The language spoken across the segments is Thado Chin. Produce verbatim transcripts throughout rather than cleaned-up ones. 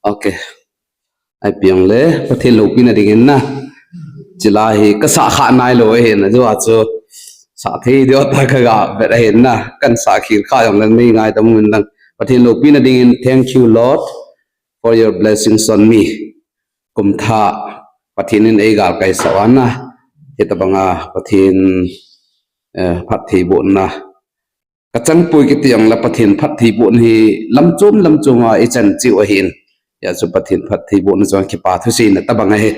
Okay. Ai piang le, Pathen loupina dingin na. Chila hi ka sah kha nai lo ahin na, jua chu. Sah thei deu ta ka ga vet ahin na. Kan sah khel kha jong le nei ngai ta mun lang. Pathen loupina dingin, thank you, Lord, for your blessings on me. Kum thah Pathen in ei gal kai sa wan na. Hitabanga Pathen, eh, phattheibohna ka chan poi kiti jong le Pathen phattheibohna hi lamchom lamchom a i chan cheh u ahin. Hijeh chun Pathen phattheibohna chu kipa thuseina tabang ahi.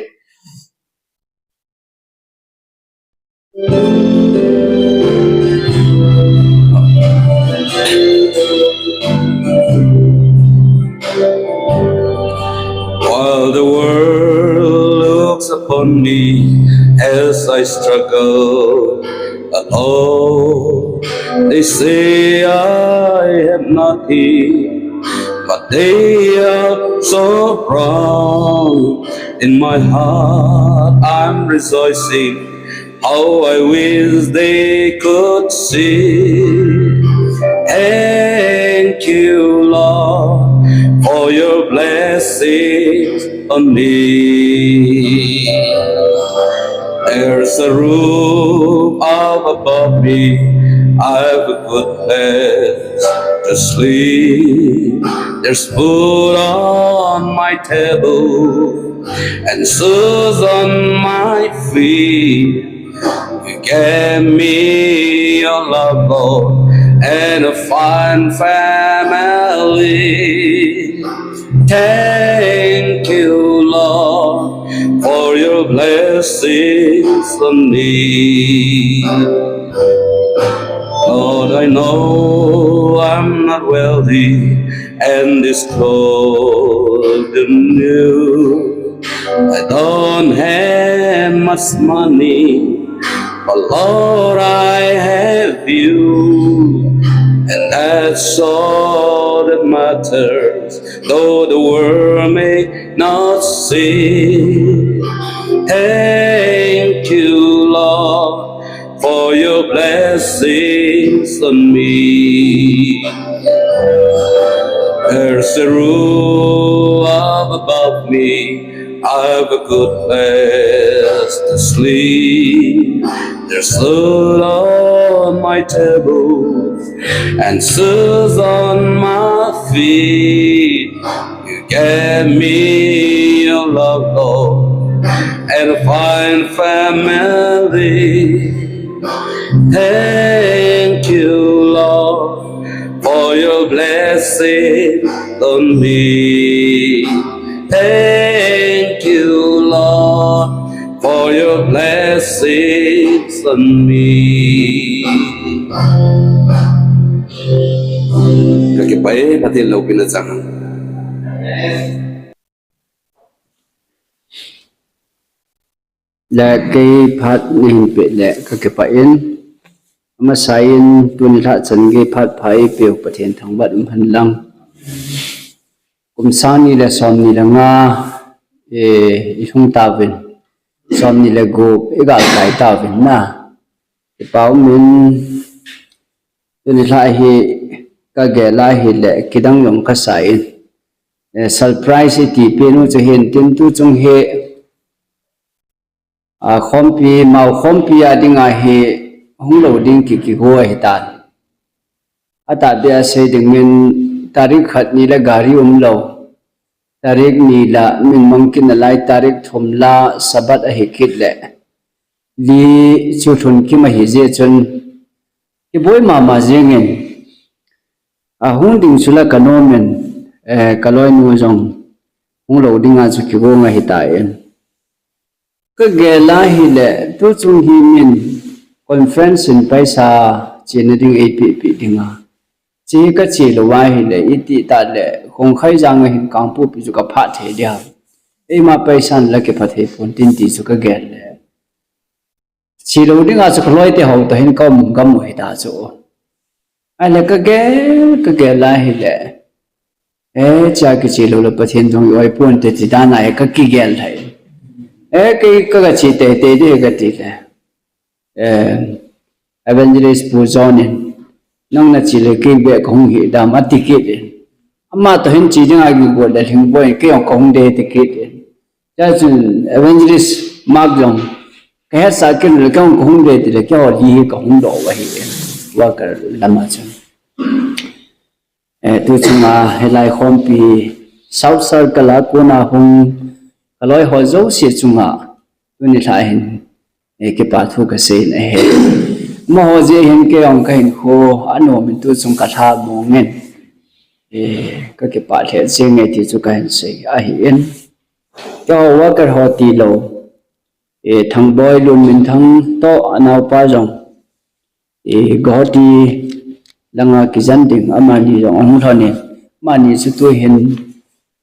While the world looks upon me as I struggle alone, they say I have nothing, but they are so wrong. In my heart, I'm rejoicing. How I wish they could see. Thank you, Lord, for your blessings on me. There's a roof up above me. I've a good place to sleep. There's food on my table and shoes on my feet. You gave me your love, Lord, and a fine family. Thank you, Lord, for your blessings on me. Lord, I know I'm not wealthy, and this cold and new. I don't have much money, but Lord, I have you, and that's all that matters, though the world may not see. Thank you, Lord, for your blessings on me. There's a roof up above me. I've a good place to sleep. There's food on my table and shoes on my feet. You gave me your love, Lord, and a fine family. Thank you, Lord, for your blessing on me. Thank you, Lord, for your blessings on me. Ka kipah e, Pathen loupina chang. Le kei phat nei hin peh le ka kipah in. Amasa in tuni lhah chan gei phat pha eipeu Pathen thangvah um hen lang. Kum sang ni le som ni le nga, eh, i lhung tauvin. Som ni le gup i gal kai tauvin na. Kipa um in. Tuni lhah hi ka gel a hile kidang jong ka sa in. Eh, surprise i ti pen u chu hin tin tu chung hi, a, khompi, mao khompi a dinga hi hung lo ding ki, kigo ahi tan. A tahbeh a sei ding min tarik khat ni le gari um lo. Tarik ni la min mang kin a lai tarik thum la Sabbath ahi kit le. Li chu lhun kim ahi jeh chun kiboi mama jingin. A hung ding chu la ka nom in, eh, ka loinu jong hung lo dinga chu kigo nga hi ta in. Ka gel a hile, tu chung hi min conference in paisa chena ding eipeh peh dinga. Che ka che lou a hile, iti ta le, Khongkhai jang a hin Kangpokpi chu ka phah thei dia. Eima paisa in la kipha thei pon tin ti chu ka gel le. Che lou dinga chu ka loi te ho ta hin ka um gam u hi ta chu. Ahile ka gel, ka gel a hile. Eh, cha kiche lou le Pathen jong i oi pon te ti dan a ka kigel thei. Eh, kei ka, ka che tei tei di ka ti le. Eh, Evangelist Pu John in, nang na che le kei beh ka hung hi dam a ti kit in. Ama toh hin che dinga kigo le lhingboi in kei jong kahung dei ti kit in. Chua chun Evangelist Mark jong kahetsah kit le kei jong kahung dei ti le keiho li hi kahung doh u ahi in. Worker lama chun. Eh, tu chunga hilai khompi South Circle a kona hung kaloi ho jouse chunga tuni lha hin, eh, kipa thu kasei in ahi. Amaho jeh hin kei jong kahinkho anom in tu chung kalha mong in, eh, kakipah lheh jeng e ti chu kahin sei ahi in. Keiho worker ho tilou, eh, Thangboi Lunminthang toh anaopa jong, eh, Guwahati langa kijen ding amani jong ahung lhon in, amani chu tu hin,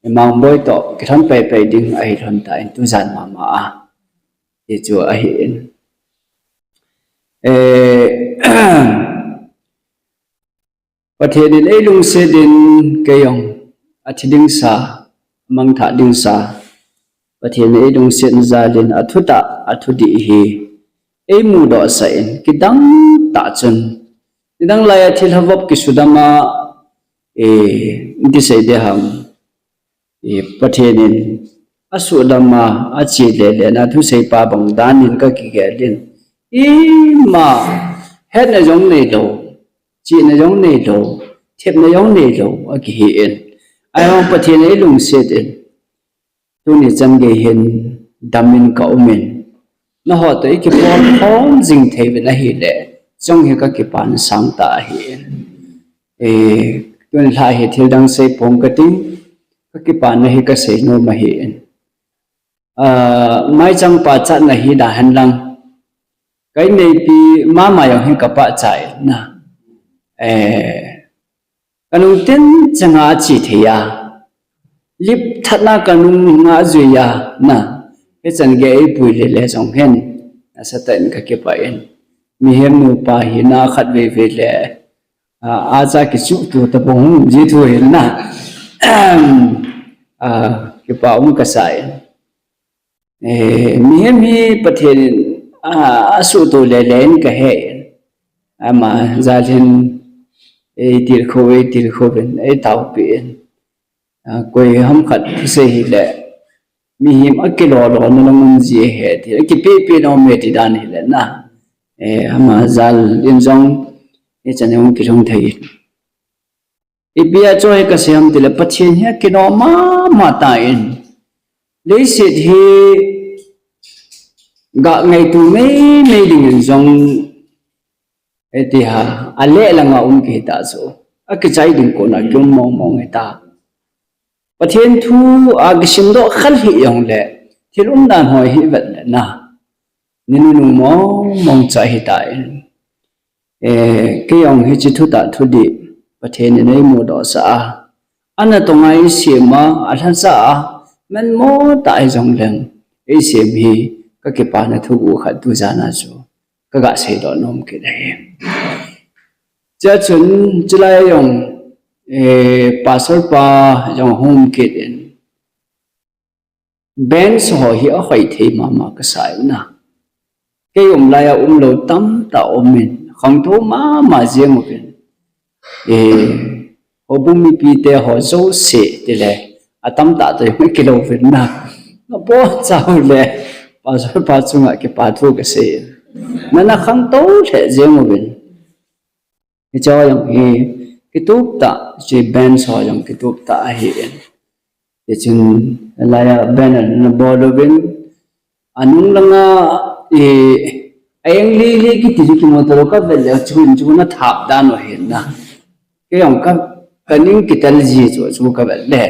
eh, Mangboi toh kilhon paipai ding ahi lhon tan tu jan mama a. Hichu ahi in. Eh, Pathen in eilungset in kei jong athi dingsa, amangthah dingsa, Pathen in eilungset jal in athutah, athudih hi eimudoh sah in kidang tah chun, nidang laiya thilha vop kisudam a, eh, iti sei ding ham, eh, Pathen in asudam a, ache lele na thuseipa bang dan in kakigel in, ima hetna jong neilou, chihna jong neilou, thepna jong neilou akihi in. Ahivang Pathen in eilungset in, tuni chan gei hin dam in kaum in, nangho toh ikipom khom jing thei uvin ahile, chong hi kakipana sangtah ahi in. Eh, tuni lha hi thildang sei pong kating, kakipana hi kasei nom ahi in. Ah, maichang pachatna hi dahen lang, ka inneipi mama jong hin kapachat in na. Eh, kanung tin changa ache thei a, lip thatna kanung nga ajui a na, hichan gei eipui lele jong hin, nasatah in kakipah in. Mihem nupa hina khatvei vei le, ah, acha kichuh tu tapong hung ji thu hin na. Ah, kipa um kasa in. Eh, mihem hi Pathen in, ah, asuhtoh lele in kahe in. Ama jal hin eitilkhou, eitilkhou in, eitaopi in. Ah, koiham khat thusei hile, mihem akilolona lang um ji ahi ti, akipepe nom e ti dan hile na. Eh, ama jal in jong, hichan hung kilhung thei in. Ipi a chu hi kasei ham tile, Pathen hi akinom mama tan. Leiset hi ga ngaito meimei dingin jong, iti ha, aleh langa um kihita chu, akichai ding kona kium mong mong hita. Pathen thu a kisimdoh khal hih jongle, thil umdan ho hi vet le na, ni nunung mong mong cha hitan. Eh, kei jong hiche thutah thudih Pathen in eimudoh sah a, ana tonga eisem a, alhasa a, manmo tah hijongleng eisem hi kakipana thuguh khat tu jana chu kaga seidoh nom kit ahi. Chua chun chulai jong, eh, pastor pa jong hung um kit in, bench ho hi ahoi thei mama kasa in na. Kei um laiya umlou tamtah um in, khangtou mama jeng uvin. Eh, houbung mipite ho jouse tile, atamtah toh jong kilou uvin na. Naboncha u le, pastor pa chunga kipa thu kasei in. Nana khangtou lheh jeng uvin. Hiche ho jong hi kitup tah, hiche bench ho jong kitup tah ahi in. Hichun laiya banner nabol uvin, anung langa, eh, a-eng lili kiti chu kimu talou, kavet le chu in chu nathap dan u ahi na. Kei jong ka, kaning kitel ji chu, chu kavet le.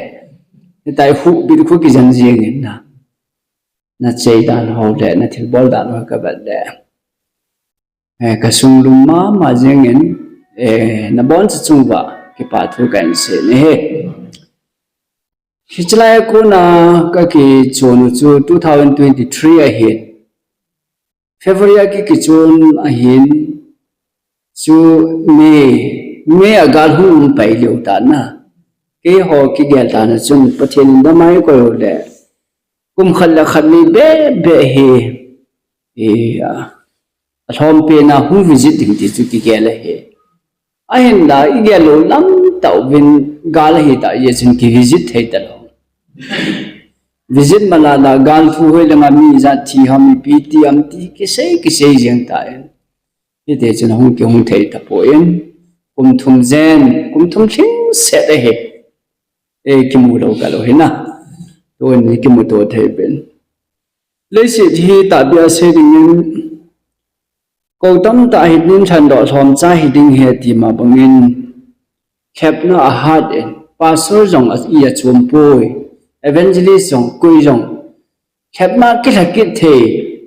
Hitia huhbit khu kijen jeng in na. Nachei dan ho le, nathilbol dan ho kavet le. Eh, kasung lum mama jeng in, eh, naboncha chung uva kipa thu kahin sei in ahi. Hiche laiya kona kakichon u chu two thousand twenty-three ahin. February a ki, kichon ahin. Chu May, May a gal hung um pai leu tan na. Keiho kigel dan a chun Pathen in damai koi u le. Kum khat le khat ni bebe hi, eh, a, alhompen a hung visit ding ti chu kigel ahi. Ahinla, igel lou lam tauvin, gal ahi ta, ye chun ki visit thei talou. Visit malala gal thu hoi langa mi ijat thi ham ipi ti am ti kisei, kisei jeng tan. Hiti chun hung kihung thei tapon, kum thum jen, kum thum lhingset ahi. E, kimu lou kalou hina. Tuni kimuto thei pen. Leiset hi tahbeh a sei dingin, kou tamtah hi nin lhandoh lhomcha hiding ahi ti ma bangin, lhepna ahat in, pastor jong a, i achom poi, evangelist jong, koi jong, lhepna kilha kit thei,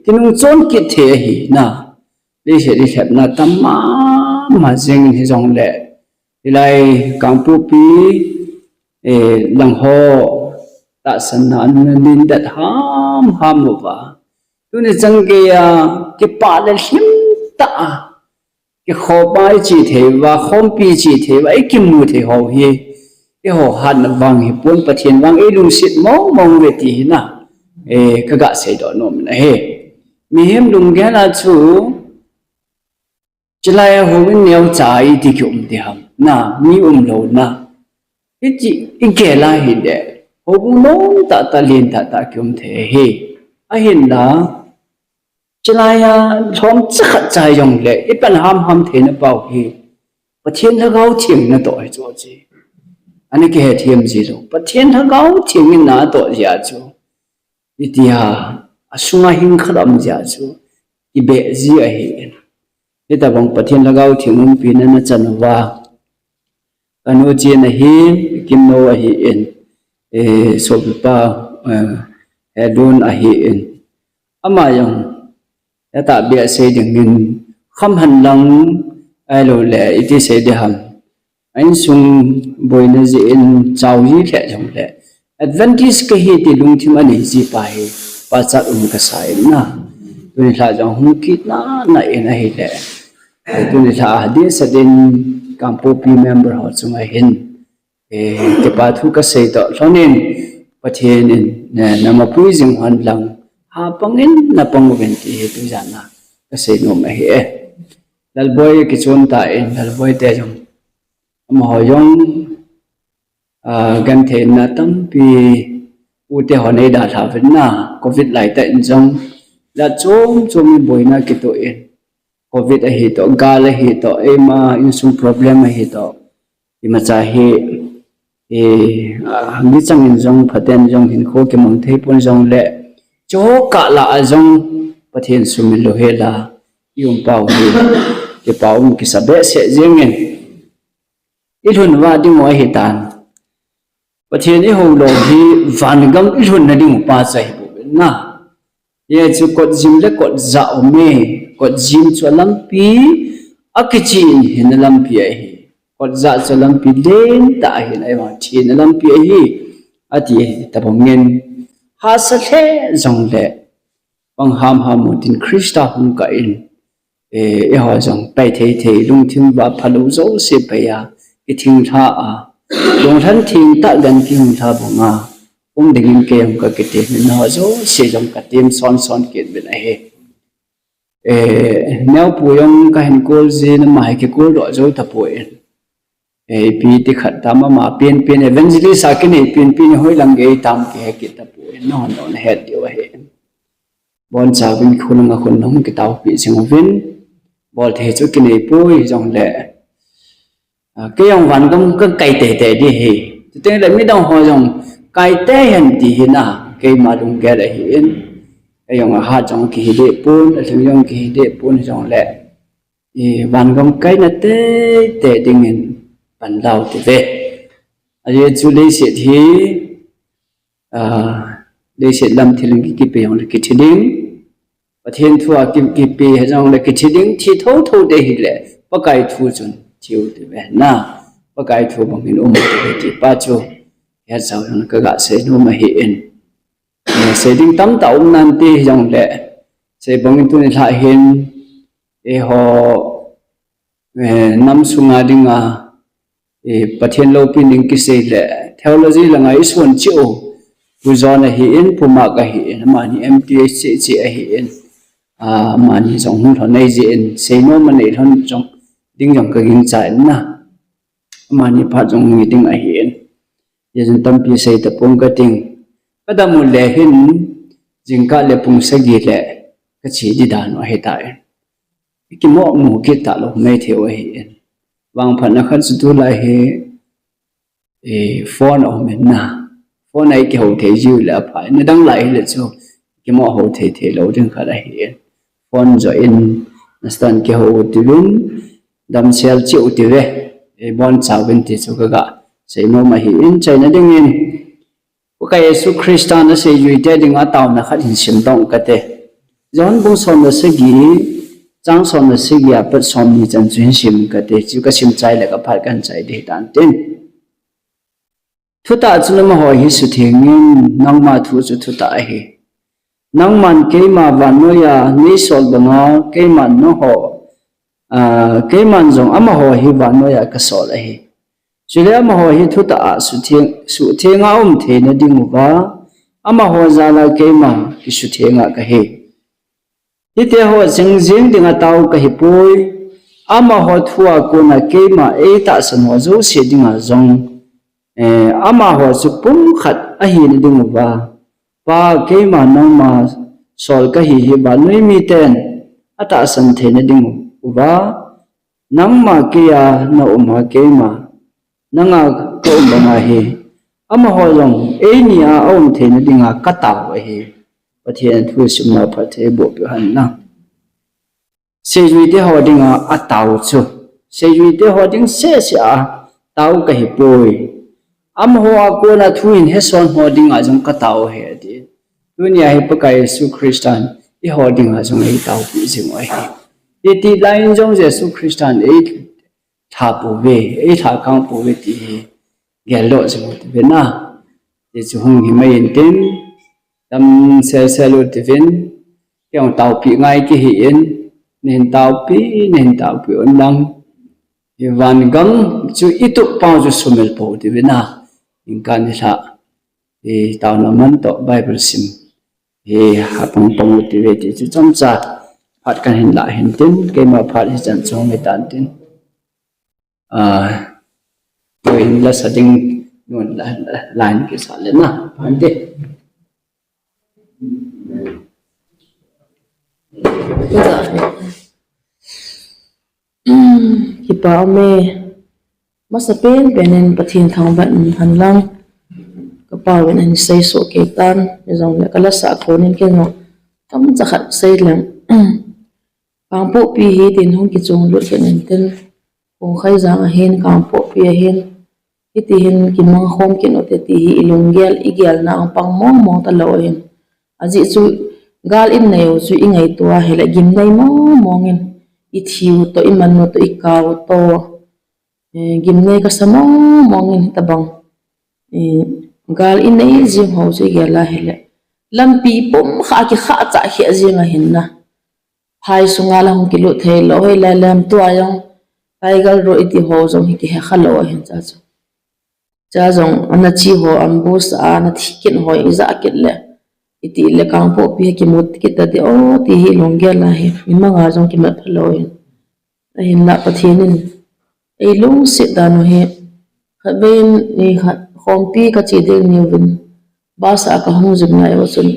kinung chon kit thei ahi na. Leiset hi lhepna tam mama jeng in hijongle, hilai Kangpokpi, eh, lang ho, tahsanna an nin det hamham uva. Tuni chan geiya, kipah le lhim tah a, kikhopa ichi thei uva, khompi ichi thei uva, ikimu thei ho hi, eiho hatna vang hipon, Pathen vang eilungset mong mong uve ti hina, eh, kaga seidoh nom in ahi. Mihem lunggel a chu, chulai a houin neocha iti kium ding ham, na, mi umlouna. Hiti, igel a hile, houbung nom tahtah, len tahtah kium thei ahi. Ahinla, chulai a lhomcha khatcha jongle, ipan hamham theina pau hi, Pathen Lhagao Theng natoh ahi chu che. Ana kihethem ji lou. Pathen Lhagao Theng in natoh jeh a chu, itia, asunga hing khat um jeh a chu, kibeh ji ahin. Hitobang Pathen Lhagao Theng umpina nachan uva, kanu chen ahin, Kimnou ahin, eh, sopipa, eh, Hedun ahin. Ama jong, tahbeh a sei dingin, khamhen lang, ahiloule, iti sei ding ham, a insung boina jeh in chao ji lheh jongle, Adventist kahi ti lungthim anei ji pa hi, pachat um kasa in na. Tuni lha jong hung kit nana in ahile, tuni lha a dehset in Kangpokpi member ho chunga hin, eh, kipa thu kasei toh lhonin, Pathen in, eh, namapui jing hon lang, hapang in napang uvin ti hi tujan a kasei nom ahi e. Lalboi kichon tan, Lalboi te jong, amaho jong, ah, gentheina tampi, ute hon eidalha uvin na, Covid laitah in jong, la chom chom in boina kitoh in, Covid ahi toh, gal ahi toh, eima insung problem ahi toh, imacha hi, eh, ah, michang in jong, phaten jong, hinkho kimang thei pon jongle, chuho kah lah a jong, Pathen sumil louhel a, i um pau hi, kipa um kisa behseh jeng in, ilhun uva ding u ahitan. Pathen ihou lou hi vangam ilhunna ding u pa chu ahibouve na. Hiche chu kotjim le kotjah aume, kotjim chu alampi, akichen hinna lampi ahi. Kotjah chu alampi lentah ahin, ahivang thina lampi ahi, ati ahi tabang in. Hahsa lheh jongle, pang hamham u tin Christa hung kah in, eh, eiho jong pai thei thei, lungthim uva phalou jouse pai a, kithinglha a, lunglhan thengtah gan kihung lha banga um dingin kei jong kakitem in, nangho jouse jong katem son son kit uvin ahi. Eh, neopu jong kahin call jin, ama hi kicall doh jou tapon. Eh, ipi ti khat tam, ama penpen evangelist a kinei penpen hi hoilang gei tam kihe kit tapon, nangho jong nahet diu ahi. Bonchauvin khonunga khon hung kitaopi jing uvin, bol thei chu kinei poi jongle, ah, kei jong vangam kakai teitei ding ahi. Chuteng le midang ho jong kai tei hen ti hina, keima lunggel ahin. Kei jong ahat jong kihi deh pon, alhing jong kihi deh pon jongle, i vangam kaina teitei dingin pan lau tive. Ajeh chu leiset hi, ah, leiset lam thil in kikipe jongle kithi ding. Pathen thu a ki, kipe hijongle kithi ding, thi thotho ding ahile, Pakai thu chun thiu tive na. Pakai thu bangin um tive ti pa chu, hijat jong kaga sei nom ahin. Eh, sei ding tamtah um nante hijongle, sei bangin tuni lha hin, eiho, eh, nam sunga dinga, eh, Pathen loupina ding kisei le, theology langa ison cheh u, Pu John ahin, Pu Mark ahin, amani M T H cheh cheh ahin, ah, amani jong hung lhon ahi jeh in, sei nom anei lhon jong, ding jong kagingchan na. Amani phat jong hung hi ding ahin. Hijeh chun tampi sei tapong kating. Kadam u le hin, jingkah le pung sagi le kache di dan u ahitai. Kimoh mu kit talou maithei u ahin. Vangphatna khat chu tulai hi, eh, phone aum in na. Phone a ikihou thei jiu le aphai. Nidang lai hile chu kimoh hou thei thei lou ding khat ahin. Phone joh in, nasatah in kihou u tivin, damsel cheh u tive. Eh, bonchauvin ti chu kaga seinom ahin, chaina dingin, Pakai Jesu Christa in aseijuite dinga taona khat hin simdoh kate. John bung som le sagi, chang som le sagi apat somni chan chu hin sim kate, chu kasim chai le kaphat kahin chai ding hitan tin. Thutah chun amaho hi suthengin, nangma thu chu thutah ahi. Nangman keima vannoiya neisol banga, keiman nangho, ah, keiman jong amaho hi vannoiya kasol ahi. Chule amaho hi thutah a sutheng, suhthenga um theina dinguva, amaho jala keima kisuthenga kahi. Hiteho jing jing dinga tao kahipoi, amaho thua kona keima eitahsan ho jouse dinga jong, eh, amaho chu pumkhat ahina dinguva, Pa, keima nangma sol kahi hi vannoi miten atahsan theina dinguva, nangma keiya nauma keima nanga kaum banga hi, amaho jong einia aum theina dinga katao ahi. Pathen thu simna phatthei boh peh hen lang. Seijuite ho dinga atao chu, seijuite ho ding seh seh a tao kahipoi. Amaho a kona thu hin heson ho dinga jong katao ahi ati. Tunia hi Pakai Jesu Christan eiho dinga jong eitaopi jing u ahi. Hiti lain jong Jesu Christan eilha pouve, eilha kang pouve ti hi geldoh jing u tive na. Hichu hung himai intin, damsel sel u tivin, kei jong taopi ngai kihin, neihin taopi, neihin taopi un lang. Hi van gam chu itup pau chu sumil pou tive na. Ningkan nilhah, hi taona man toh Bible sim hi hapang pang u tive ti chu chomcha phat kahin lah hin tin, keima phat hichan chu hung hitan tin. Ah, tuin lasa ding nun la, la, line kisa le na, phan te. Kipa ume, masapen pen in Pathen thangvah in hen lang, kapauvin ahin seisoh kei tan, hijongle kalasa a konin kei jong chomcha khat sei leng. Kangpokpi hi tin hung kichung lut kit in tin, Kongkhai jang ahin, Kangpokpi ahin, hiti hin kimang khom kit u te ti hi ilunggel, igelna a pang mong mong talou ahin. Ajeh chu gal inei u chu ingaito a hile gimnei mong mong in, ithi u toh, iman u toh, ikao u toh, eh, gimnei kasa mong mong in hitabang, eh, gal inei jing ho chu igel a hile lampi pumkhat a kikhah chah kheh jing ahin na. Phai sunga la hung kilut thei lou, hoilai lam tua jong Tiger Road iti ho jong hi kihe kha lou ahin cha chu. Cha jong ana chi ho ambush a, ana thi kit ho ija kit le, iti le Kangpokpi hi kimu kit ta ti o ti hi lunggel ahi, imanga jong kimat phalou ahin. Ahinla Pathen in eilungset dan u hi, khatvei in nikhat khompi kache ding niuvin, bus a kahung jing nai u chun,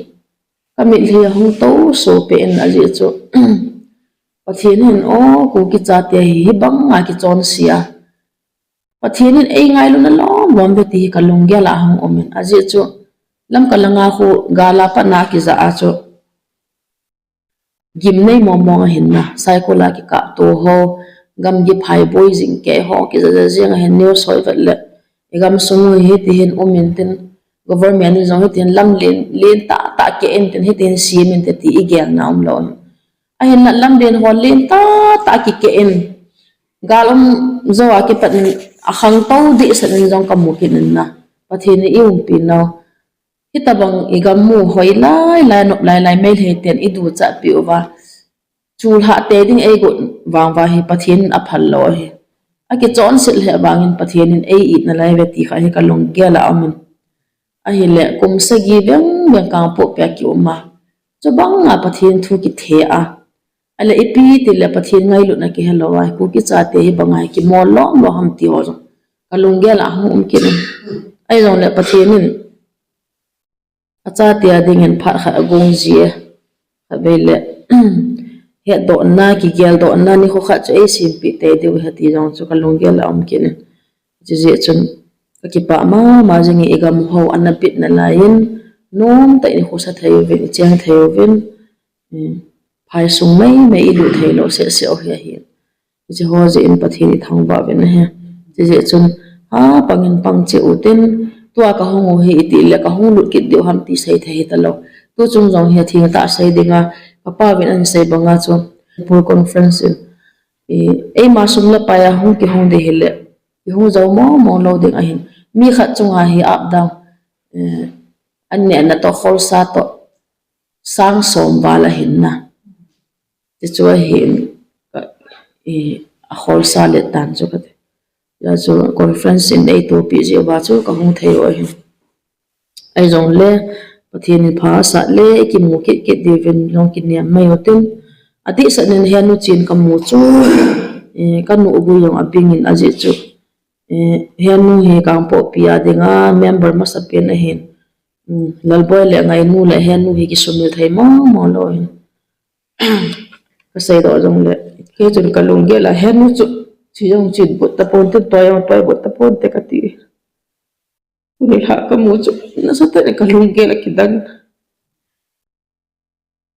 kamitlhi ahung toso peh in ajeh chu, Pathen hin o, Kuki chate hi hibanga kichonse a, Pathen in eingailutna lom lom uve ti hi kalunggel a ahung um in, ajeh chu Lamka langa khu gal a patna kija a chu gimnei mong mong ahin na, Saikul a kikapto ho, gamgi phaiboi jing kei ho kija ja jeng ahin, news hoi vet le, igamsung u hiti hin um in tin, government in jong hiti hin lam len, len tahtah keh in tin, hiti hin sem in te ti igelna umlou in. Ahinla lamlen ho len tahtah kikeh in, gal um jou a kipat in akhangtou dehset in jong kamu kit in na, Pathen in eiumpi nau. Hitabang igam mu hoi lai lai, nop lai lai Meitei ten iduchatpi uva, chulhah te ding eigot vang uva hi Pathen in aphal lou ahi. Akichonset lheh vangin Pathen in ei-it nalai uve ti kha hi kalunggel a um in. Ahile kum sagi veng veng Kangpokpi a kium a, chubanga Pathen thu kithe a, ahile ipi tile Pathen ngailutna kihelou a, Kuki chate hibanga hi kimol lom lou ham ti ho jong kalunggel a hung um kit in. Ahijongle Pathen in achate a dingin phat khat agong jie. Khatvei le hetdohna, kigeldohna nikho khat chu eisempeh tei diu ahi ti jong chu kalunggel a um kit in. Chujeh chun kakipah mama jingin igam ho ana bit nalai in, nomtah in ikhosa thei uvin, icheng thei uvin, phaisung meimei ilut theilou sehseh u hi ahi. Hiche ho jeh in Pathen ithangvah uvin ahi. Chujeh chun, ha, pangin pang cheh utin, tua kahung u hi itile kahung lut kit diu ham ti seithei hitalou. Tuchung jong hi athengtah sei dinga, kapauvin ahin sei banga chu, Manipur Conference in, eima sum le pai a hung kihung ding hile, ihung jou mongmong lou ding ahin. Mi khat chunga hi up down, annehna toh kholsa toh sang som val ahin na. Tichu ahin, akholsa let tan chu kati. Hijeh chun conference in eitohpeh jeh uva chu kahung thei u ahin. Ahijongle Pathen in pha asah le ikimu kit kit diuvin jong kinem mai utin, adehset in henu chen kamu chu, kanu gui jong abingin ajeh chu, henu hi Kangpokpi a dinga member masapen ahin. Lalboi le Ngainu le henu hi kisumil thei mongmong lou ahin. Kaseidoh jongle, kei chun kalunggel a henu chu, che jong che but tapon tin, toi jong toi but tapon te kati. Tuni lha kamu chu nasatah in kalunggel akidang.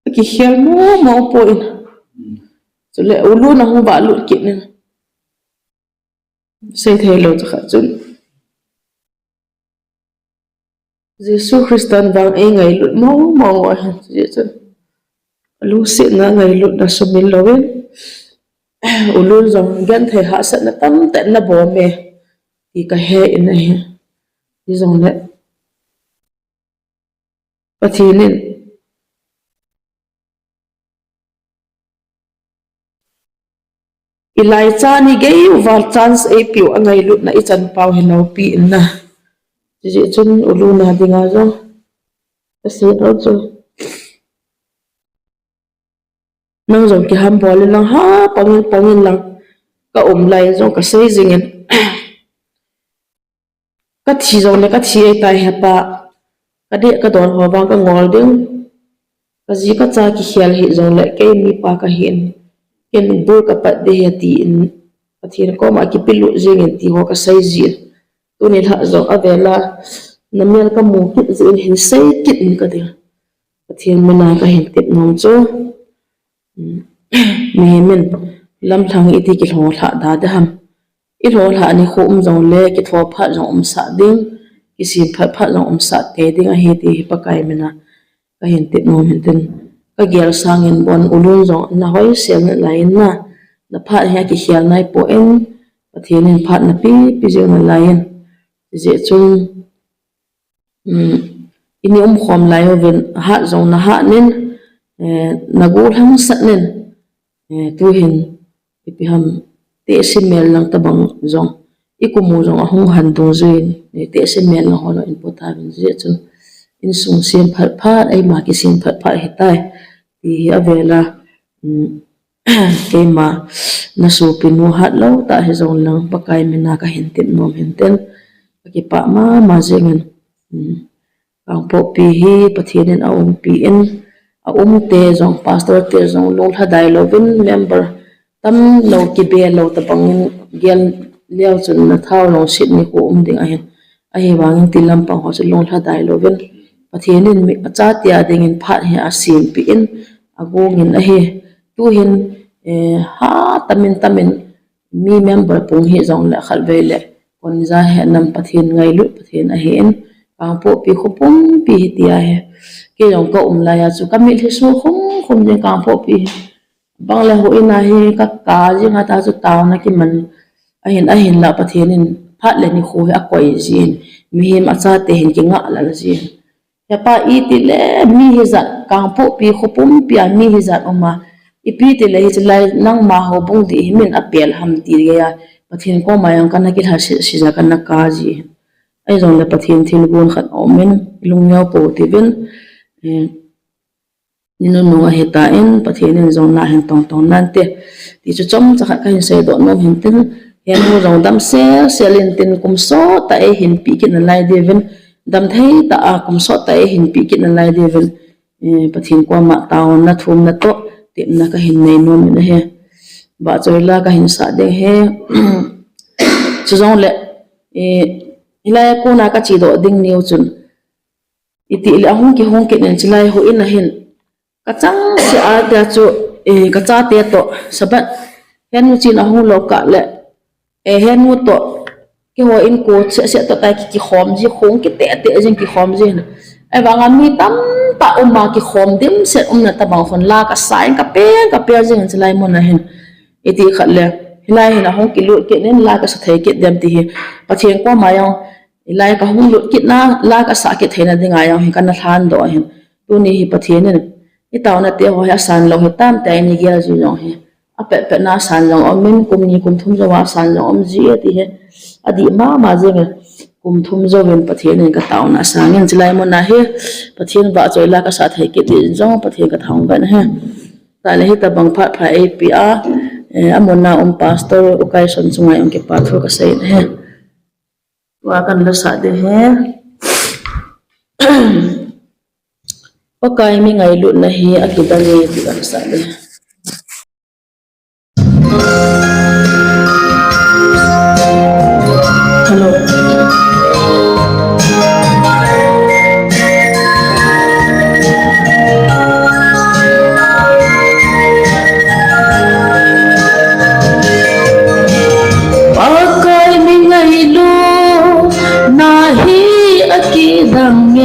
Akikhel mongmong poi. Chule ulu na hung vahlut kit in. Seithei lou chu khat chun, Jesu Christan vang eingailut mongmong u ahin, chujeh chun alungsetna ngailutna sumil louvin, ulun jong genthei hahsatna tamtah in nabol e ti kahe in ahi. Hijongle Pathen in ilaicha ni gei uva chance eipeu angailutna ichan pau hi loupi in na. Chujeh chun ulun a dinga jong kaseidoh chu, nang jong kihambol in lang, ha pangin pangin lang, kaum lai jong kasei jingin, kathi jongle kathi ahitai hepa, kadeh kadon ho vang kangol ding, kaji kacha kikhel hih jongle kei mipa kahin, ken bul kapat ding ahi tin, Pathen koma kipelut jingin ti ho kasei jin. Tuni lha jong avela namel kamu kit jeh in hin sei kit in kading. Pathen mina kahin tep nom chu, mihem in lamlhang iti kilhohlhah da ding ham. Ilhohlhah nikho um jongle kitho phat jong umsah ding, kisem phat phat jong umsah tei ding ahi ti hi Pakai mina kahin tep nom hintin. Kagel sangin bon ulun jong nahoisel nalai in na, naphat hi akikhel naipoi, Pathen in phat napepi jing nalai in. Hijeh chun, ini umkhom lai uvin, hat jong nahat in, nagollhang sah in, tuhin ipi ham, tehse mel lang tobang jong, ikum u jong ahung han dungjuiyin, tehse mel lang ho jong inpo tauvin, hijeh chun insung sem phat phat, eima kisem phat phat hitai, ti hi avela, keima nasopinu hatlou tah hijongleng Pakai mina kahin tep nom hintin, kakipah mama jingin, Kangpokpi hi Pathen in aumpi in, aumte jong, pastor te jong lunglhadai louvin, member tamlou kibe lou tobangin gel leu chun nathao lungset nikho um ding ahin, ahivangin ti lampang ho chu lunglhadai louvin, Pathen in mi, achate a dingin phat hi asempeh in, agongin ahi. Tuhin, ha tamin tamin, mi member pung hijongle khatvei le, konja henam Pathen ngailut Pathen ahin, Kangpokpi khopumpi hiti ahi. Kei jong kaum laiya chu kamitlhi so khum khum jing Kangpokpi hi. Bangle houin a hi kaka jing a ta chu taona kiman. Ahin, ahinla Pathen in phat le nikho hi akoi jin. Mihem achate hin kingah lal jin. Hepa itile mi hijat, Kangpokpi khopumpia mi hijat uma. Ipi tile hichelai nangma houbung dih hi min apel ham ti geiya, Pathen koma jong kana kilhaset sija kana ka ji. Ahijongle Pathen thilgon khat aumin, lungneo pou tivin, ninunung ahitan, Pathen in jong nahin tongtong nante, ti chu chomcha khat kahin seidoh nom hintin, Henu jong dam sel sel in tin kum sot tah a eihin pe kit nalai diuvin, dam thei tah a kum sot tah a eihin pe kit nalai diuvin, eh, Pathen koma taona thumna toh tepna kahin nei nom in ahi. Vahchoi la kahin sah ding ahi. Chujongle, eh, hilai a kona kache doh ding neo chun, itile ahung kihong kit in chulai houin a hin, kachangseh a tia chu, eh, kachate toh Sabbath henu chen ahung lou kah le, eh, henu toh kihou in ko seh seh toh tai ki, kikhom ji, khong kiteh teh jing kikhom ji na. Ahivanga mi tamtah um a kikhom dimset umna tobang khun la kasa in kapeng kapeng jing in chulai mun a hin. Iti khat le, hilai hin ahung kilut kit in la kasa thei kit dem ti hi. Pathen koma jong, hilai kahung lut kit na, la kasa kit theina dinga jong hi kana lhan doh ahin. Tuni hi Pathen in, i taona te ho hi asan lou hi tam tah in i gel ji jong hi. Apet pet na asan jong um in, kum ni kum thum jou a asan jong um ji e ti hi. Adih mama jing e. Kum thum jouvin Pathen in ka taona asang in chulai mun a hi. Pathen vahchoi la kasa thei kit ding jong Pathen ka thangvah in ahi. Tale hitabang phat pha eipe a, eh, amun a um pastor U Kaison chunga jong kipa thu kasei in ahi. Tua kan la sah ding ahi. Pakai mi ngailutna hi akidang e ti kan sah ding ahi. Hello. Pakai mi ngailutna hi akidang e.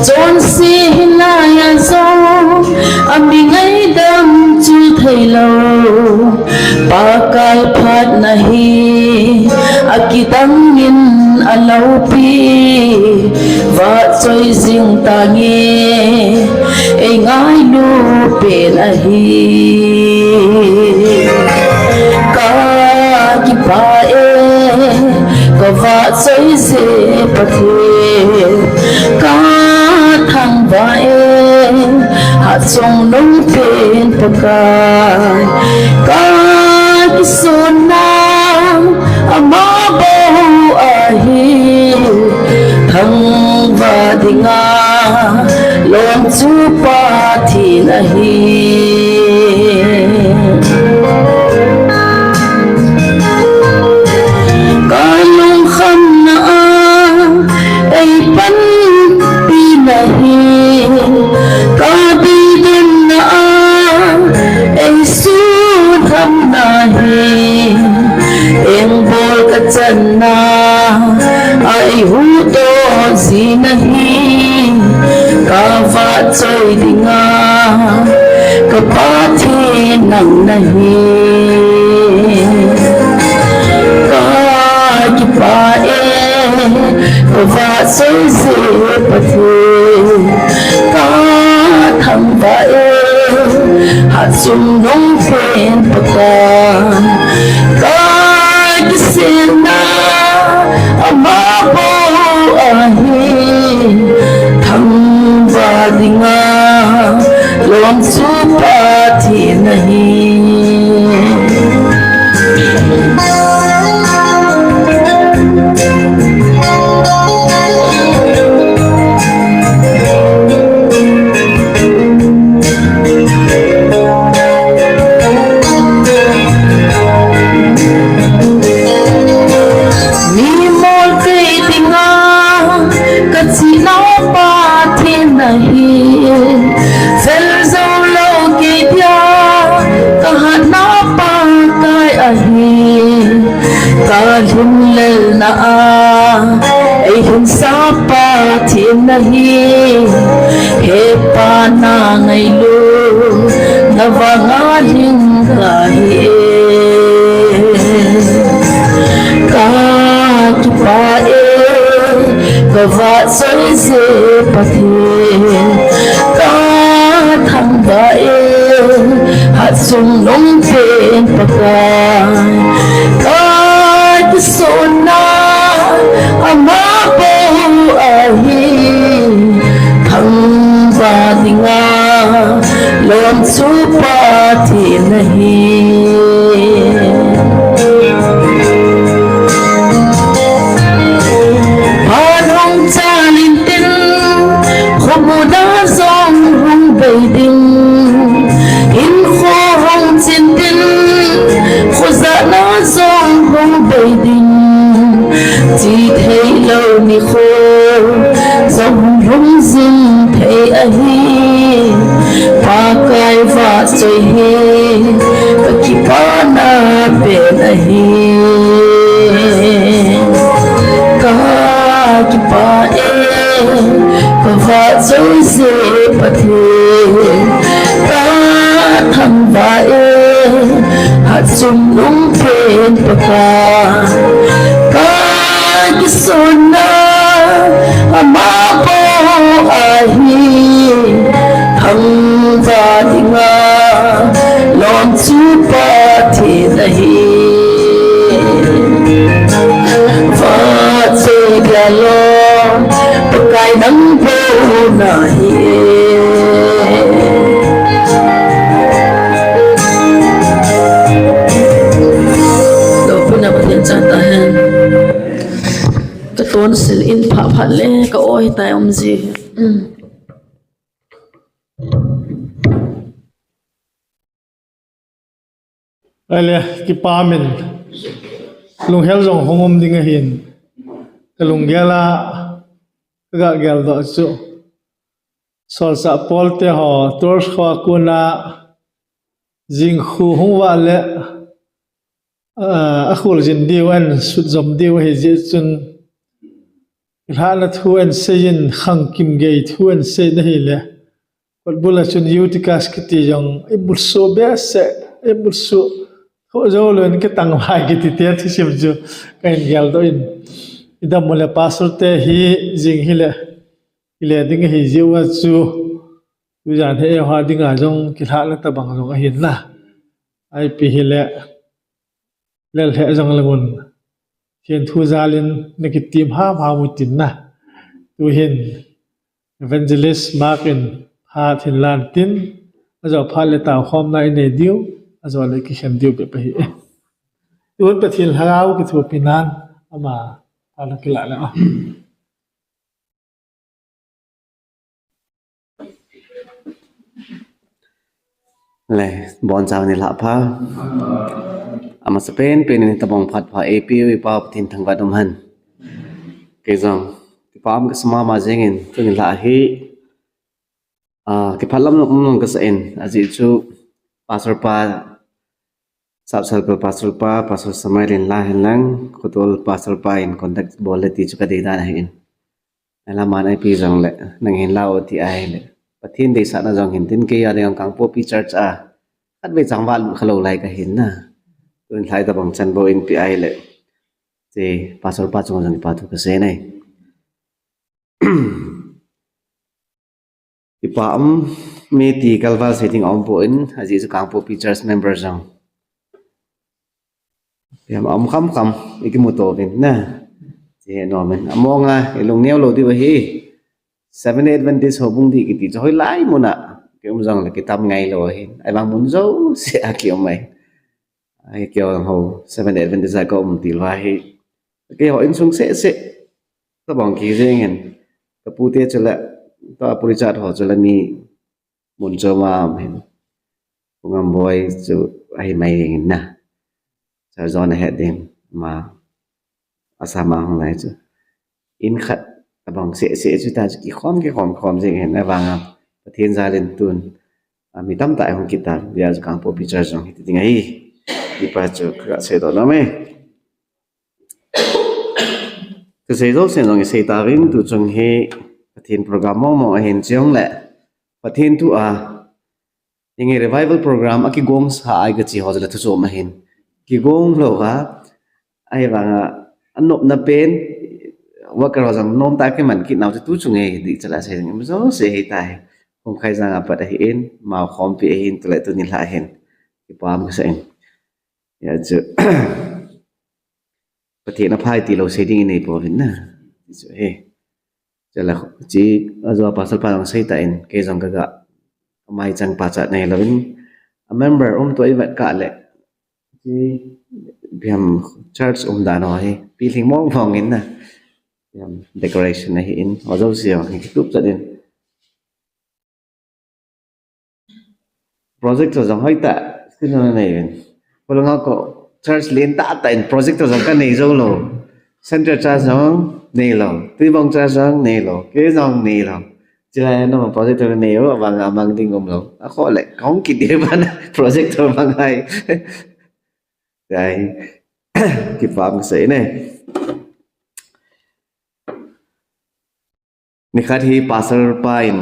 Chonse hilai a jong, ami ngaidam chu theilou. Pakai phatna hi akidang in aloupi, vahchoi jing tange, ei ngailu pen ahi. Ka kipah e, ka vahchoi je Pathen, ka thangvah e, hatchungnung pen Pakai, ka kisonna ama bou ahi, thangvah dinga lom chu Pathen ahi. Ka lungkhamna a ei panpina hi, ka beidonna a ei sutham na hi, engbol kachanna a ei huhdoh jina hi, ka vahchoi dinga ka Pathen nang nahi. Ka kipah e, ka vahchoi je Pathen, ka thangvah e, hatchungnung pen Pakai, ka kiselna ama bou ahi, thangvah dinga lom chu Pathen ahi. Mi mol kei dinga ka chihna Pathen ahi, vel jou lou kei dia ka hatna Pakai ahi. Ka lhinlelna a ei hinsa Pathen nahi, he Pa na ngailu na vanga lhing kahi e. Ka kipah e, ka vahchoi je Pathen, ka thangvah e, hatchungnung pen Pakai, ka kisonna ama bou ahi, thangvah dinga lom chu Pathen ahi. Muna jong hung bei ding, hinkho hung chin ding, khojahna jong hung bei ding, che thei lou nikho jong hung jing thei ahi. Pakai vahchoi hi ka kipana pen ahi. Ka kipah e, ka vahchoi je Pathen, ka thangvah e, hatchungnung pen Pakai. Ka kisonna ama bou ahi, thangvah dinga lom chu Pathen ahi. Vahchoi dia lom, Pakai nang bou nahi e. Lopina Pathen chang tahen. Ka tonsil in phat phat le ka oi tai um ji. Ahile, kipa min, lunghel jong hung um ding ahin, ka lunggel a, ka ga geldoh chu, Solchah Paul te ho, Tours kho a kona, jing khu hung vah le, a, a khul jin diu ahin, sut jom diu ahi jeh chun, kilhahna thu ahin seiyin, khangkim gei thu ahin sei na hile, Kotbul a chun Eutychus kiti jong i musoh behseh, i musoh tho jou lou in kitang vai kiti te thusim chu ka hin geldoh in. I dam u le pastor te hi jing hile, i le ding ahi jeh uva chu, tujan hi eiho dinga jong kilhahna tabang jong ahin na. Ipi hile, lel he jong le ngun. Pathen thu jal in na kitim ham ham u tin na. Tuhin Evangelist Mark in phat hin lan tin, ajo phat le tao khomna i nei diu, ajo le kikhen diu bep ahi. Tun Pathen Lhagao kithopi nan, ama phat la kilah le. Le, boncha nilhah pha. Amasapen pen in tabang phat pha eipeu i Pa Pathen thangvah in umhen. Kei jong, kipah um kasa mama jengin, tuni nilhah hi, ah, kipah lam um nung kasa in, ajeh chu, Pastor pa, Sapsal pa Pastor pa, Pastor Samuel in la hen lang, Khotol Pastor pa in contact bol le ti chu ka dei dan ahi in. Ala man ipi jong le, nang hin la o ti ahile. Pathen deisahna jong hin tin kei a ding Kangpokpi Church a. Khatvei chang val khalou lai ka hin na. Tun lhai tabang chan bou in pi ahile. Che Pastor pa chung jong kipa thu ka sei nai. Kipa um, mi ti kalval sei ding a um poi, ajeh chu Kangpokpi Church member jong. Piam a um kham kham, i kimu to vin na. Che no men, among a, i lung neo lou diu ahi. Seventh Day Adventist houbung di kiti chu hoilai mun a, ki um jong le kitam ngai lou ahi. Ahivang mun jouse a ki um ahi. Ai, kei ho Seventh Day Adventist a ka um til uva hi. Kei ho insung seh seh. Tabang kijeng hen. Ka pute chu le, ka pu Richard ho chu le mi mun chom a um hen. Pu Ngamboi chu ahi mai jeng in na. Sir John a het ding ma. Assam a hung lai chu. In khat tabang seh seh chu ta chu kikhom, kikhom, khom jeng hen. Ahivang a Pathen jal in tun. A mi tamtah hung kit ta, dia chu Kangpokpi Church jong hiti ding ahi. Kipa chu ka seidoh nom e. Ka sei jouse jong i sei tauvin, tu chung hi Pathen program mong mong ahin chong le. Pathen thu a, inge revival program a kigong sa ai ka chi ho le thu chom ahin. Kigong lou va, ahivang a, anopna pen, worker ho jong nom tah a kiman kit nau chu tu chung e, di chala sei jong, jouse hei tai. Hung khai jang a pat ahi in, mau khompi ahin, tule tuni nilhah hin. Kipa um kasa in. Hia chu. Pathen a phai ti lou sei ding i nei pouvin na. Ti chu he. Chala chi, ajo Pastor pa jong sei tan, kei jong ka ga. Amai chang pachat nei louvin. A member um to i vet kah le. Chi, biam church um dan ho hi. Pilhing mong mong in na. Biam decoration ahi in. Ajo si ho, hi kitup chat in. Projector jong hoitah, screen jong nei uvin. Kolanga ko church lentah tah in projector jong kanei jou lou. Central Church jong nei lou. Tuibong Church jong nei lou. Kei jong nei lou. Chulai a nama projector nei u, abang amang ding um lou. Akhoh le, kahung kit ding ban projector bang ahi. Chulai, kipah kasei ne. Nikhat hi pastor pa in,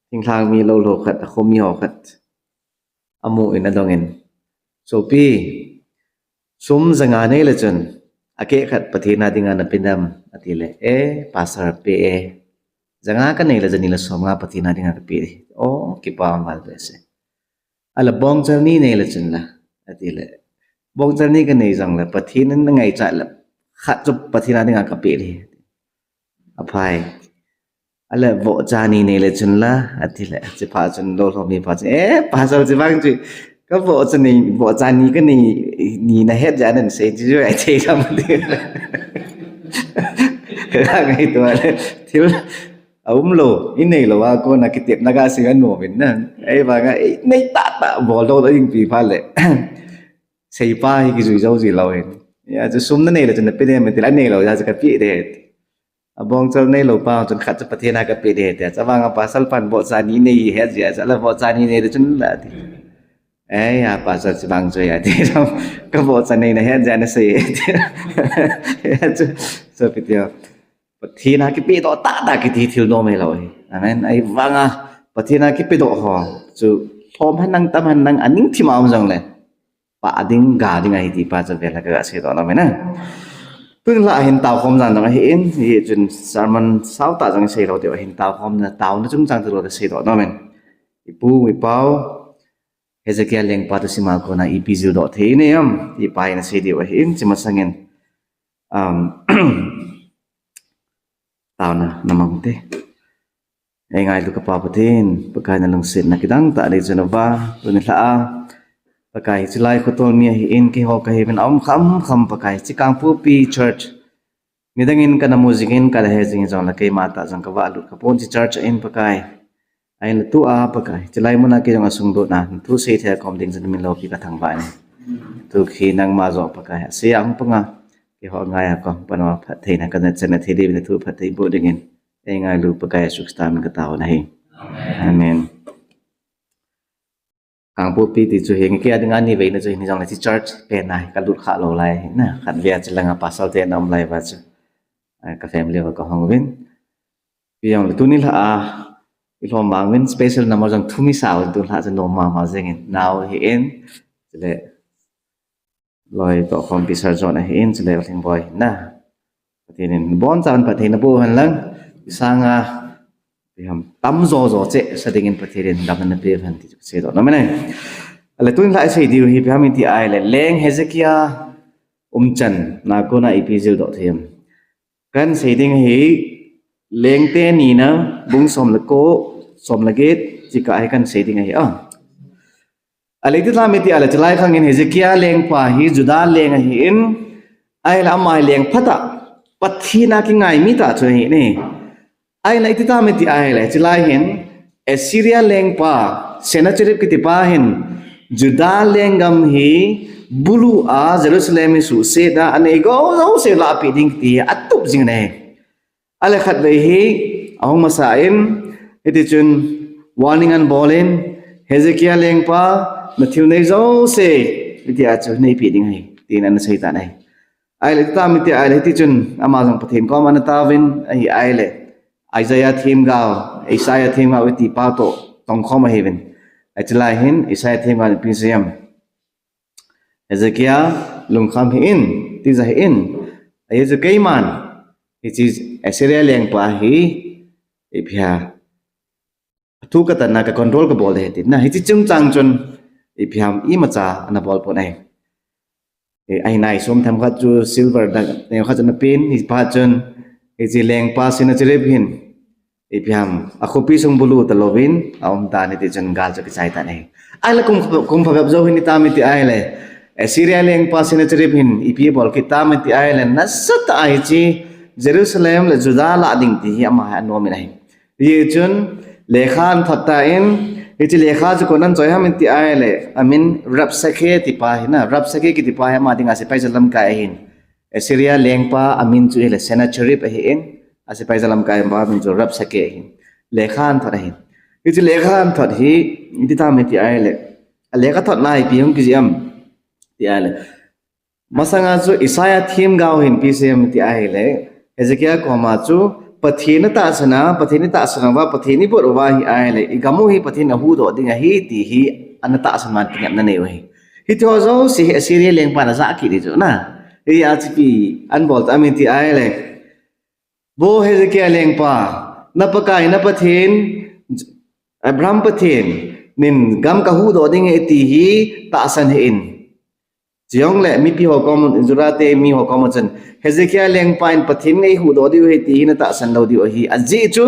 thinglhang mi lou lou khat, akhomi ho khat amu in adong in, "Sopi, sum janga nei le chun, akeh khat Pathen a dinga nape nam?" ati le, "E, pastor, pe e. Janga kanei le, jani le somnga Pathen a dinga kape e." "O, kipa um val behseh. Ahile bongchal ni nei le chun la?" ati le, "Bongchal ni kanei jong le, Pathen in angaichat le, khat chu Pathen a dinga kape e." "Aphai. Ahile vohcha ni nei le chun la?" ati le, chuphat chun lou lou mi pa chun, "Eh, pastor, chubang chu, ka vohcha ni, vohcha ni kanei, ni nahet jeh a nasei chu ahi thei lou ding. Ka ngaito le, thil aum lou, inei lou a kona kitepna kasei anom in na. Ahivanga, eh, nei tah tah bol lou lou ding pi pha le. Seipa hi kijui jou ji lou hin. Hijeh chun sum nanei le chun nape ding, ati le anei lou jeh a chu kape ding. Abongchal nei lou pa chun khat chu Pathen a kape ding ati. Chuvanga pastor pan vohcha ni nei het jeh a chu, ahile vohcha ni nei le chun la ati. Eh, ya pastor, chubang chu ahi ati. Ka vohcha ni nahet jeh a nasei e ati. Chu, sopi teho, Pathen a kipedoh tah tah kiti thil nom hilou ahi. Amen. Ahivanga Pathen a kipedoh ho chu lhom henlang, tam henlang, aning thim a um jongle, pah ding, ga ding ahi ti pa chu vel a kaga seidoh nom in a. Tun la hin taokhom jan jong ahin, hichun sermon sao tah jong isei lou diu ahin, taokhomna, taona chungchang chu kaseidoh nom in. Ipu, ipau, Hezekiah lengpa thusim a kona ipi jildoh thei inei em, ti pa in asei diu ahin, hiche masangin, um, taona namang te. Eingailu kapa Pathen, Pakai nalungsetna kidang tah dei chun ava, tuni lha a, Pakai hiche lai khotol mi ahin, keiho kahiuvin aum kham kham Pakai, hiche Kangpokpi Church. Nidang in kana mu jing in, kana he jing in jongle keima tah jong kavah lut khapon hiche church a in Pakai. Ahinla tua Pakai, hiche lai muna kei jong asungdohna, nathu seithei a kaum ding chun namin loupi kathangvah in. Tuhi nangma joh Pakai, asei a hung panga, keiho angai a kahung pan uva phattheina kana chan a thei diuvin nathu phatthei boh dingin. Eingailu Pakai Jesu Christa min katao nahi. Amen. Kangpokpi ti chu hi, kei a dinga ni veina chu hi, hijongle hiche church pen a hi kalut kha lou lai ahi na, khatvei a hiche langa pastor te ana um lai uva chu, ah, ka family uva kahung uvin. Hijongle tuni lha a, ilhom vang uvin special number jong thum isa uvin, tuni lha chu nom mama jeng in, nao ahin, chule loi tohkhompi Sir John ahin, chule Lhingboi ahin na. Pathen in abonchan phatthei naboh hen lang, isanga, ipi ham, tamjo jo cheh sa dingin Pathen in damna napeh hen ti chu seidoh nom in ahi. Ahile tuni lha isei diu hi ipi ham iti ahile, Leng Hezekiah umchan a kona ipi jildoh thei em. Kahin sei ding ahi, Lengte nina, bung som le ko, som le get, hiche kah hi kahin sei ding ahi a. Ahile iti ham iti ahile, hiche lai khang in Hezekiah lengpa hi Judah leng ahin, ahile ama hi leng phatah, Pathen a kingai mi tah chu ahi ne. Ahile iti ham iti ahile, hiche lai hin Assyria lengpa Sennacherib kiti pa hin Judah lenggam hi bulu a Jerusalem hi suhset a anei go jouse lahpeh ding kiti hi atup jing in ahi. Ahile khatvei hi ahung masa in, hiti chun warning ana bol in, Hezekiah lengpa, nathil nei jouse hitia chu neipeh ding ahi, tin ana sei tan ahi. Ahile iti ham iti ahile, hiti chun ama jong Pathen koma ana taovin ahi ahile, Isaiah themgao, Isaiah themgao iti pa toh tongkhom ahiuvin. Hiche lai hin Isaiah themgao in ipi asei em. Hezekiah lungkham hih in, tija hih in. Ajeh chu keiman hiche Assyria lengpa hi ipi ham, athu katanna ka control kabol ding ahi tin na, hiche chungchang chun ipi ham imacha ana bol pon ahi. Eh, ahinai som themkhat chu silver dang, neo khat chu ana pen, hiphat chun hiche lengpa Sennacherib hin ipi ham, akhopi sung bulu talouvin aum tan, hiti chun gal chu kichai tan ahi. Ahile kum, kum phabep jou hin iti ham iti ahile, Assyria lengpa Sennacherib hin ipi abol kit tam iti ahile, nasatah a hiche Jerusalem le Judah lah ding ti hi ama hi anom in ahi. Hijeh chun lekha ana thot tan, Hiche lekha chu koiin achoi ham iti ahile, amin Rabshake tipa hi na, Rabshake kitipa hi ama dinga sepai jalamkai ahin. Assyria lengpa amin chu hile Sennacherib ahin, asepai jalamkai pa amin chu Rabshake ahin. Lekha athot ahin. Hiche lekha athot hi, iti tam iti ahile, alekha thotna hi ipi hung kijih ham iti ahile, masanga chu Isaiah themgao hin ipi asei ham iti ahile, Hezekiah koma chu, Pathen natahsan a, Pathen itahsan uva, Pathen ibol uva ahi ahile, igam u hi Pathen ahuhdoh ding ahi ti hi, ana tahsan man kinepna anei u ahi. Hitiho jouse hi Assyria lengpan ajah kit ahi chu na. Hijeh a chu ipi abol tam iti ahile, Vo Hezekiah lengpa, na Pakai, na Pathen, Abraham Pathen in gam kahuhdoh ding ahi ti hi tahsan hih in. Chujongle mipi ho koma, Judah te mi ho koma chun, Hezekiah lengpa in Pathen in eihuhdoh diu ahi ti hi natahsan lou diu ahi. Ajeh chu,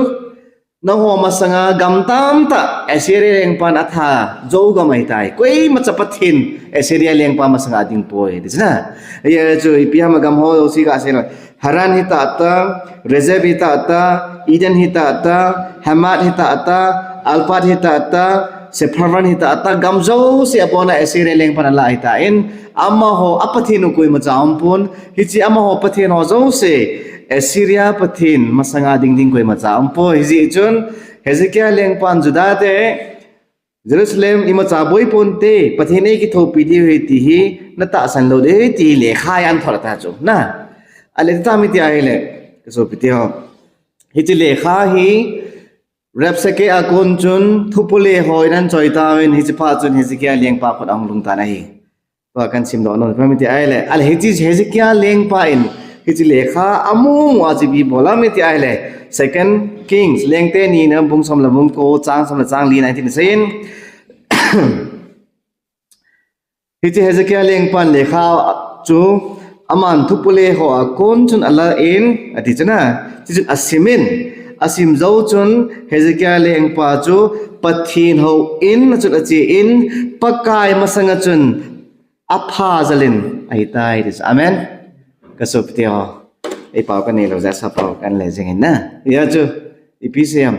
nangho masanga gam tamtah Assyria lengpan athat jou gam ahitai. Koimacha Pathen Assyria lengpa masanga adingpoi, ti chu na. Hijeh a chu ipi ham, agam ho jouse kasei lou. Haran hitah tah, Rezeph hitah tah, Eden hitah tah, Hamath hitah tah, Arpad hitah tah, Sepharvaim hitah tah, gam jouse abona Assyria lengpan alah ahitan, amaho a pathen u koimacha aumpon, hiche amaho pathen ho jouse Assyria pathen masanga ding ding koimacha aumpoi. Hijeh chun Hezekiah lengpan Judah te Jerusalem imacha boiponte, Pathen in eikithopi diu ahi ti hi natahsan lou diu ahi ti hi lekha athot ahitai chu na. Ahile iti tam iti ahile, kasopi teho, hiche lekha hi Rabshake a kon chun thupule hon ana choi tauvin, hiche phat chun Hezekiah lengpa khut a ahung lhung tan ahi. Tua kahin simdoh nom ipi ham iti ahile, ahile hiche Hezekiah lengpa in hiche lekha amu mu a chu ipi abol ham iti ahile, Second Kings, Lengte nina bung som le bung ko, chang som le chang lina hitin asei in, hiche Hezekiah lengpan lekha chu aman thupule ho a kon chun alan, ati chu na, chuchun asim in, asim jou chun Hezekiah lengpa chu Pathen houin a chun achen, Pakai masanga chun apha jal in ahitai, ti chu. Amen. Kasopi teho, eipao kanei lou jeh a asapao kahin le jing in na. Hijeh a chu ipi asei ham,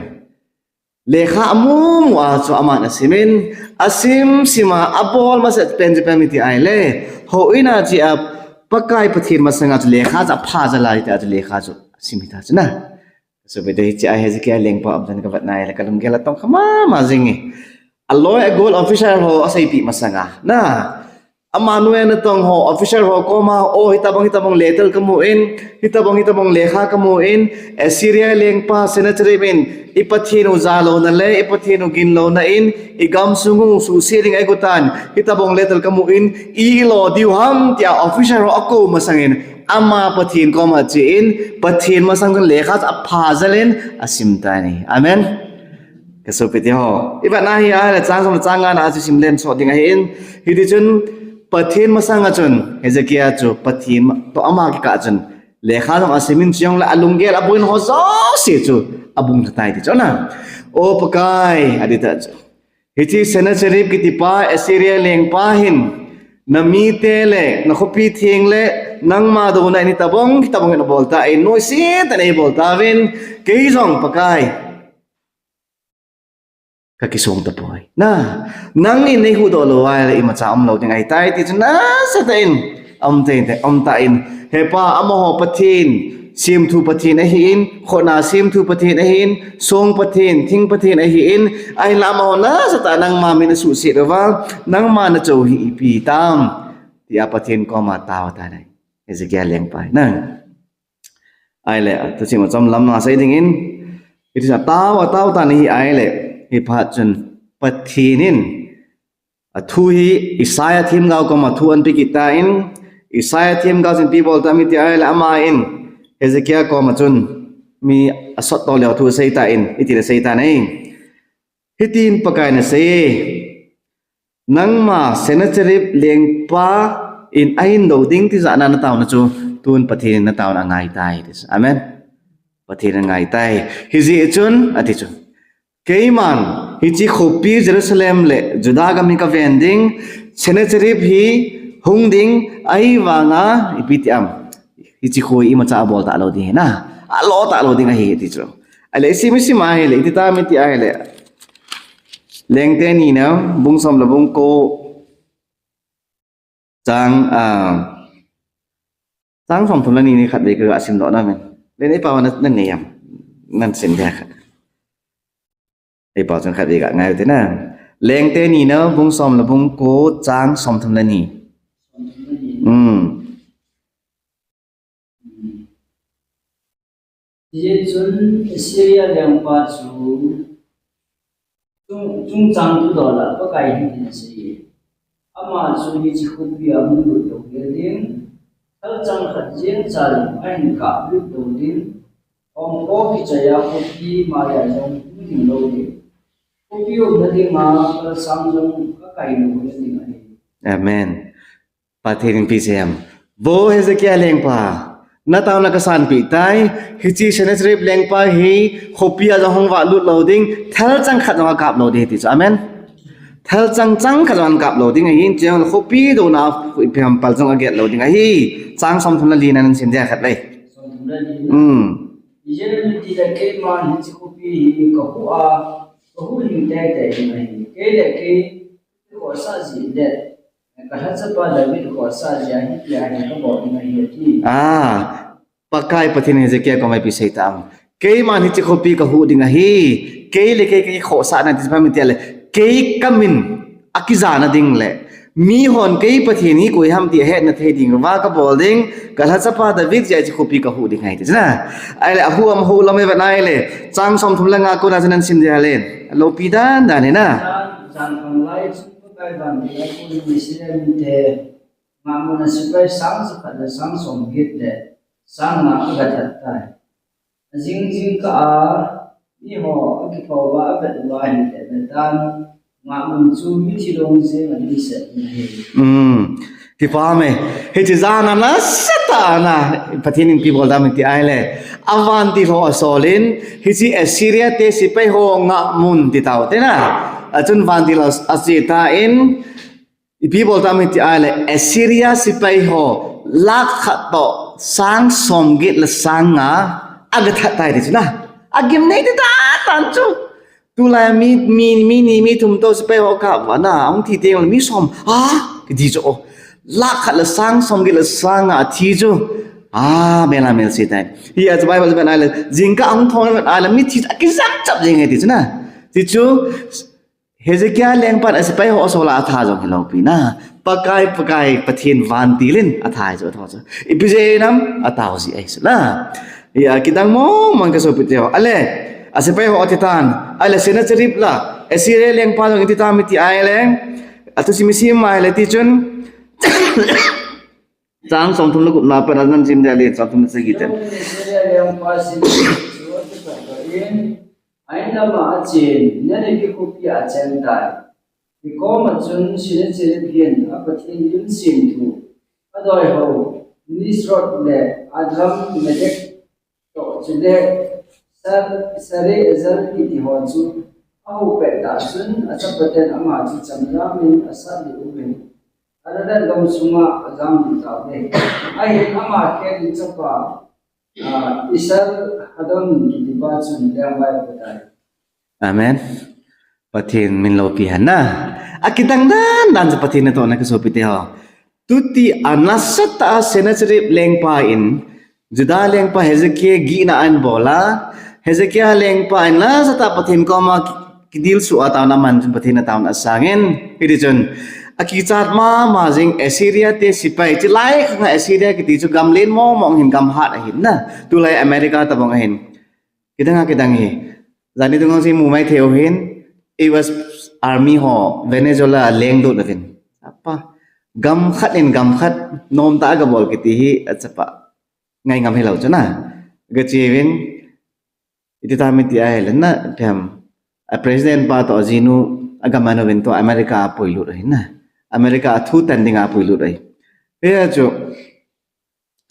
lekha amu mu a chu aman asim in, asim sim a abol masat pen chu ipi ham iti ahile, houin a chea Pakai Pathen masanga chu lekha chu apha jal a, hitia chu lekha chu asim ahitai chu na. Kasopi teho, hiche a Hezekiah lengpa umdan kavet na ahile kalunggel atong kha mama jing e. Aloi agol officer ho aseipeh masanga na, amanu a natong ho officer ho koma, o, hitobang hitobang letter kamun, hitobang hitobang lekha kamun, Assyria lengpa Sennacherib in ipathen u jalouna le ipathen u ginlouna in igamsung u suhset ding eigot tan, hitobang letter kamun, ilo diu ham, tia officer ho akou masangin, ama Pathen koma achen, Pathen masang chun lekha chu apha jal in asim tan ahi. Amen. Kasopi teho, ivet na ahile chang som le chang nga na chu simlen soh ding ahin, hitichun Pathen masanga chun Hezekiah chu Pathen toh ama kikah chun lekha jong asim in, chujongle alunggel abuina ho jouse chu abung lha tai ti chu na. O Pakai, ati ta chu. Hiche Sennacherib kitipa Assyria lengpa hin namite le nakhopi theng le nangma douna in hitobang hitobang in abol tan, noise tah in eibol tauvin, kei jong Pakai kakisong tapoi. Na, nangin neihuhdoh lou ahile imacha umlou ding ahitai ti chu nasatah in um tei tei, um tan, He Pa, amaho Pathen, semthu Pathen ahin, khona semthu Pathen ahin, song Pathen, thing Pathen ahin, ahinla amaho nasatah a nangma min asuhset uva, nangma nachou hi ipi tam, tia Pathen koma atao tan ahi. Hezekiah lengpa hi na. Ahile, tuchung achom lam a sei dingin, hiti chun atao, atao tan ahi ahile, hiphat chun Pathen in athu hi Isaiah themgao koma thu ahin pe kit tan, Isaiah themgao chun ipi abol tam iti ahile, aman Hezekiah koma chun mi asot to leu thu asei tan, hitin asei tan ahi. Hitin Pakai in asei e, nangma Sennacherib lengpa in ahin dou ding tijat a nataona chu tun Pathen in nataona angai tai, ti chu. Amen. Pathen in angai tai. Hijeh chun, ati chu, keiman hiche khopi Jerusalem le Judah gam hi kaven ding, Sennacherib hi hung ding, ahivanga ipi ti ham, hiche kho hi imacha abol talou ding ahi na, alo talou ding ahi, ti chu. Ahile isim isim ahile iti tam iti ahile, Lengte nina, bung som le bung ko, chang, ah, chang som thum le ni ni khat vei kaga sim doh na men. Len i pao na, na nei am. Nan sim dia khat. Ei pao chun khat vei ga ngai u te na. Lengte nina, bung som le bung ko, chang som thum le ni. Hmm. Hijeh chun Assyria lengpa chu chung, chungchang thudol a Pakai hitin asei e. Ama chu hiche khopi a hung lut lou ding, thalchang khat jeng cha jong ahin kap lut lou ding, omkho kichai a khopi mai a jong hung ding lou ding. Khopi umna dinga kalsang jong akai lou na ding ahi. Amen. Pathen in ipi asei em. Vo Hezekiah lengpa, na taona kasanpeh tai, hiche Sennacherib lengpa hi khopi a jong hung vah lut lou ding, thalchang khat jong akap lou ding ti chu. Amen. Thalchang chang khat jong akap lou ding ahi, chule khopi douna ipi ham pal jong agel lou ding ahi. Chang som thum le li na nan sim dia khat le. Som thum le li na. Hmm. Ijeh inem itile keiman hiche khopi hi kahu a, kahu hing teitei ding ahi. Kei le kei khohsah jeh le, kalhachapa David khohsah jeh a hitia hi kabol ding ahi ati. Ah, Pakai Pathen in Hezekiah koma ipi asei tam. Keiman hiche khopi kahu ding ahi. Kei le kei kakhohsahna ti pha mi ti le, kei kamin akijana ding le, mihon kei Pathen hi koi ham ti ahetna thei ding uva kabol ding, kalhachapa David jeh a hiche khopi kahu ding ahi ti chu na. Ahile ahu am ahu lou ham ivet na ahile, chang som thum le nga kona chu nan sim dia le. Loupi dan dan ahi na. Chang, chang thum lai chu Pakai vantil a kon in Israel mite ngahmun a sepai sang jakhat le sang somget le sang nga agathat tai. Ajing jingkah a miho akithouva avet uva ahile, vetan ngahmun chu mithi long jeng a dimset ding ahi. Hmm. Kipah e. Hiche jan a nasatah a na, Pathen in ipi bol tam iti ahile, avantil ho asol in, hiche Assyria te sepai ho ngahmun ti tau te na. Achun vantil a, ache tan, ipi bol tam iti ahile, Assyria sepai ho lakh khat toh sang somget le sang nga agathat tai ti chu na. Agimnei ti tah tan chu. Tulai mi, mi, mi ni mi thum toh sepai ho kap uva na, ahung thi teng le mi som, ah, kiti chu, oh, lakh khat le sang somget le sang nga athi chu. Ah, mel a melse tai. Hia chu Bible vet na le, jingkah ahung thong vet na le, mithi akijam chap jeng e ti chu na. Ti chu, Hezekiah lengpan asepai ho asol a atha jong hilou pi na. Pakai, Pakai, Pathen vantil in atha ahi chu, atha chu. Ipi jeh inem, atao jeh ahi chu na. Hia, kidang mong mong kasopi teho. Ahile, asepai ho ati tan. Ahile, Sennacherib la, Assyria lengpa jong iti tam iti ahile. Athusim isim ahile ti chun. Chang som thum le gup na pat a nan sim dia le, som thum le sagi te. Assyria lengpa Sennacherib chu ati pat in, a in lam a achen, Nineveh khopi a achen tai. Hikoma chun Sennacherib hin a Pathen lim semthu adoi ho, Nisroch le Adram-Metek toh chule Sar-, Sarezer kiti ho chu ahou pet tah chun achapaten ama chu chamjam in asat lih uvin, Ararat gam sunga ajam lih tauve. Ahin ama khel in chapa, ah, Esar-Haddon kitipa chun lengpa ahi tai. Amen. Pathen min loupi hen na. Akidang dan dan chu Pathen natohna kasopi teho. Tuti a nasatah a Sennacherib lengpa in, Judah lengpa Hezekiah gihna ahin bol a, Hezekiah lengpa in nasatah a Pathen koma ki-, kidilsuh a taona aman chun Pathen a taona asang in, hiti chun, akichat mama jing Assyria te sepai, chulai khang a Assyria kiti chu gam len mong mong hin gam hat ahin na, tulai America tabang ahin. Kidang a kidang hi. Jani dungang si mu mai thei u hin, U S Army ho Venezuela a lenglut uvin. Apa, gam khat in gam khat nomtah a gabol kiti hi achapa ngai ngam hilou chu na. Gache uvin, iti tam iti ahile na, phem. A president pa toh ajinu agaman uvin toh America a puilut ahi na. America a thu tan ding a puilut ahi. Hia chu,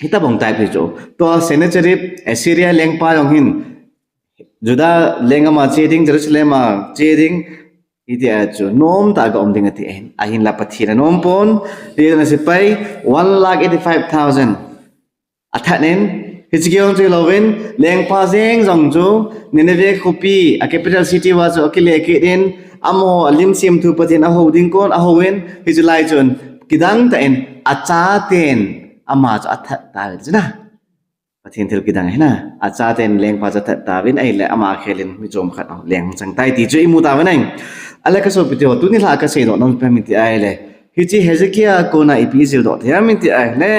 hitabang type hi chu. Tua Sennacherib, Assyria lengpa jong hin, Judah lenggam a che ding, Jerusalem a che ding, hiti a chu, nomtah a ga um ding ati ahin, ahinla Pathen a nom pon, ti na sepai, one lakh eighty-five thousand. Athat in, Hiche kei jong chu hilouvin, lengpa jeng jong chu, Nineveh khopi, a capital city uva chu akile kit in, amaho alim semthu Pathen ahou ding kon, ahou in, hiche lai chun, kidang tah in, achaten, ama chu athat tauvin, chu na. Pathen thil kidang ahi na. Achaten lengpa chu athat tauvin, ahile ama khel in mi chom khat leng chang tai ti chu imu tauvin ahi. Ahile ka sopite ho, tuni lha kasei doh nom pen miti ahile. Hiche Hezekiah a kona ipi ijil doh thei ham iti ahile.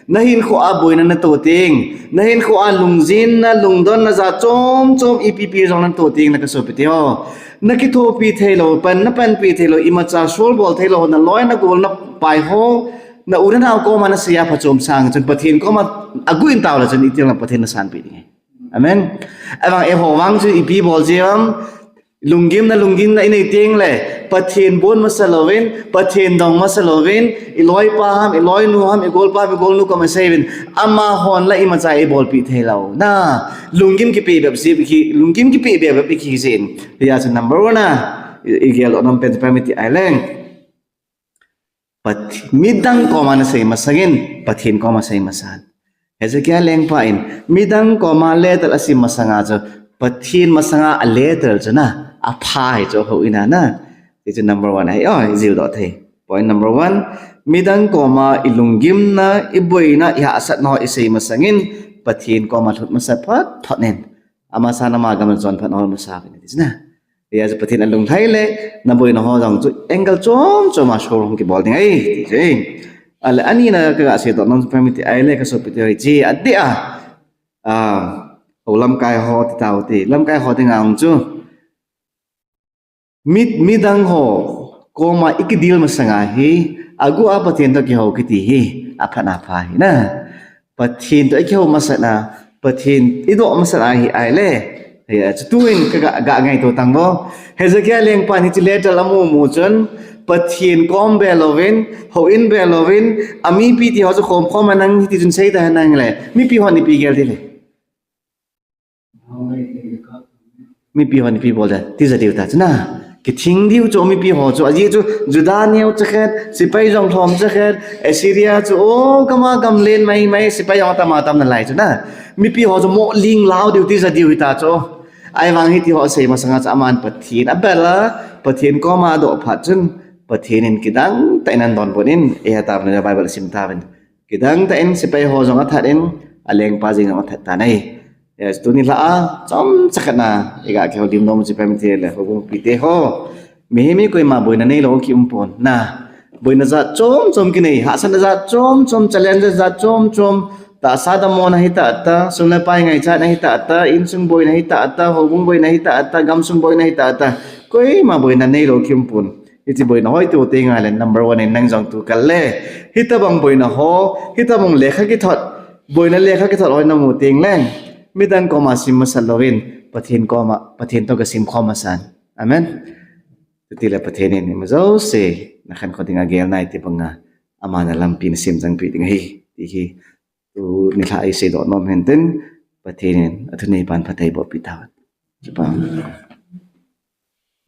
Nahinkho a boina nato teng. Nahinkho a lungjinna, lungdonna jat chom chom ipi pi jong nato teng na ka sopite ho. Nakithopi theilou, pan napanpi theilou, imacha solbol theilou, naloi nagol napai ho. Na u nanao koma nasei a phachom sang chun Pathen koma aguh in tao le chun itil na Pathen nasanpeh ding ahi. Amen. Ahivang eiho vang chu ipi bol ji ham. Lunggimna, lunggimna inei teng le Pathen bon masa louvin, Pathen dong masa louvin, iloipa ham, iloinu ham, igolpa ham, igolnu koma sei uvin. Amahon la imacha eibolpeh theilou. Na, lunggim kipeh bep ji, lunggim kipeh bep bep ikijin. Hijeh chun number one a, i, igel doh nom pen chu ipi ham iti ahile. Path-, midang koma nasei masangin, Pathen koma sei masan. Hezekiah lengpa in, midang koma letter asim masanga chu, Pathen masanga a letter chu na, apha hi chu houin a na. Hichu number one ahi, oh, ijil doh thei. Point number one, midang koma ilunggimna, iboina, ihahsatna ho isei masangin, Pathen koma lhut masa phot phot in. Ama sanga ama gam nachon phat hol masa uvin ati chu na. Hijeh chun Pathen alunglhai le, naboina ho jong chu angle chom chom a showroom kibol ding ahi, ti chu. Ahile, anina kaga sei doh nom chu ipi ham iti ahile, ka sopite ho, hiche adeh a. Ah, ho lamkai ho ti tau te. Lamkai ho dinga jong chu. Mi, midang ho koma ikidil masanga hi, aguh a Pathen toh kihou kiti hi, aphat apha hi na. Pathen toh ikihou masat na, Pathen idoh masat ahi ahile. Hijeh chun tuin kaga, ga ngaito tang vo. Hezekiah lengpan hiche letter amu mu chun, Pathen kom be louvin, houin be louvin, amipi ti ho chu khom khom a nang hiti chun sei ta nang le. Mipi hon ipi gel ding le. Mipi hon ipi bol ding, tija diu ta chu na. Kithing diu chu mipi ho chu, ajeh chu Judah neo chakhat, sepai jong lhom chakhat, Assyria chu, o, gam a gam len mai mai, sepai jong atam atam nalai chu na. Mipi ho chu mo ling lau diu, tija diu hita chu. Ahivang hiti ho asei masanga chu aman Pathen abel a, Pathen koma adoh phat chun, Pathen in kidang tah in adonbut in, eiha tauvin Bible sim tauvin. Kidang tah in sepai ho jong athat in, alengpa jeng jong athat tan ahi. Yes, tuni lha a, chomcha khat na, iga kihoulim nom chu ipi ham iti le, houbung mipite ho. Mihem hi koima boina neilou kium pon na. Boina jat chom chom kinei, hahsatna jat chom chom, challenge jat chom chom, tahsa damlouna hi tah tah, sum le pai ngaichatna hi tah tah, insung boina hi tah tah, houbung boina hi tah tah, gamsung boina hi tah tah. Koima boina neilou kium pon. Hiche boina ho itu teng le number one in nang jong tu kal le. Hitobang boina ho, hitobang lekha kithot, boina lekha kithot ho namu teng le. Midang koma sim masa louvin, Pathen koma, Pathen toh kasim khom masan. Amen. Chuti le Pathen in ima jouse, nakhankho dinga gel nai ti banga, aman alampi nasem jangpeh ding ahi, ti hi. Tuni lha a isei doh nom hin tin, Pathen in athuneipan phatthei boh peh tahen. Kipa.